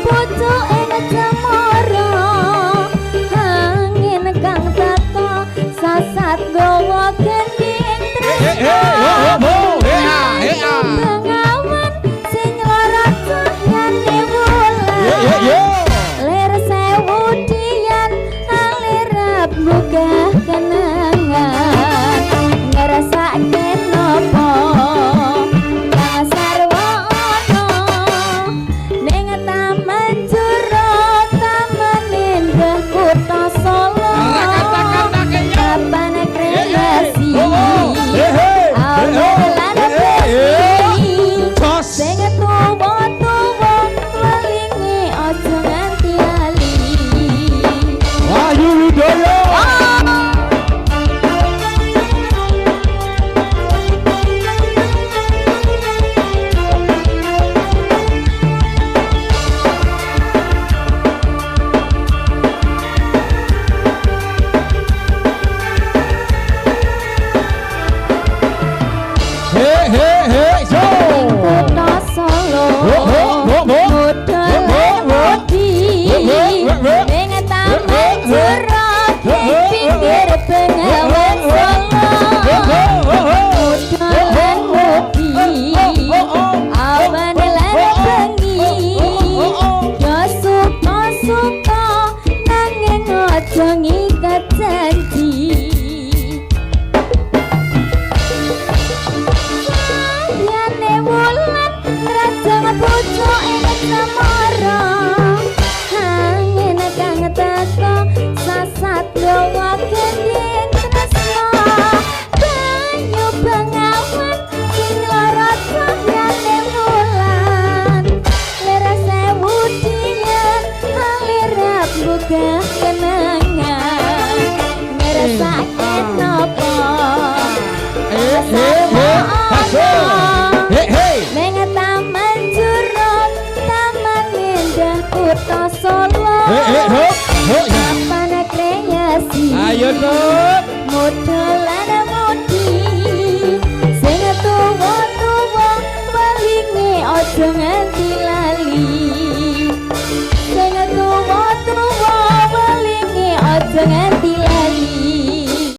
pucuk ing cemara. Angin kang teka sasat gawa gending tresna. Bengawan sing lorot cahyane wulan. Lir sewu dian alirap gugah kenangan. Ngrasake napa kang sarwa ana ning taman jero taman endah kutha Solo. Papan kreasi awan lan bengi sing tuwa-tuwa welinge aja nganti lali. Wahyu Widoyo. He he he yo. Kutha Solo. Ho ho ho ho. Mudha Ho, ho, lan ho. mudi Ho, ho, ho, ho. ning taman Ho, ho, ho. jero Ho, ho, ho, pinggir Bengawan Solo. Ho ho ho ho. Mudha lan mudi awan lan bengi yo suka-suka nanging aja ngikat janji. Cahyane wulan ngrajang pucuk ing cemara. Angin kang teka sasat gawa gending tresna. Banyu bengawan sing lorot cahyane wulan. Lir sewu dian alirap gugah kenangan. Ngrasake napa He he he. He he. Ning taman jero taman endah kutha Solo. He he ho ho. Papan kreasi Ayo Tut. Mudha lan mudi sing tuwa-tuwa welinge aja nganti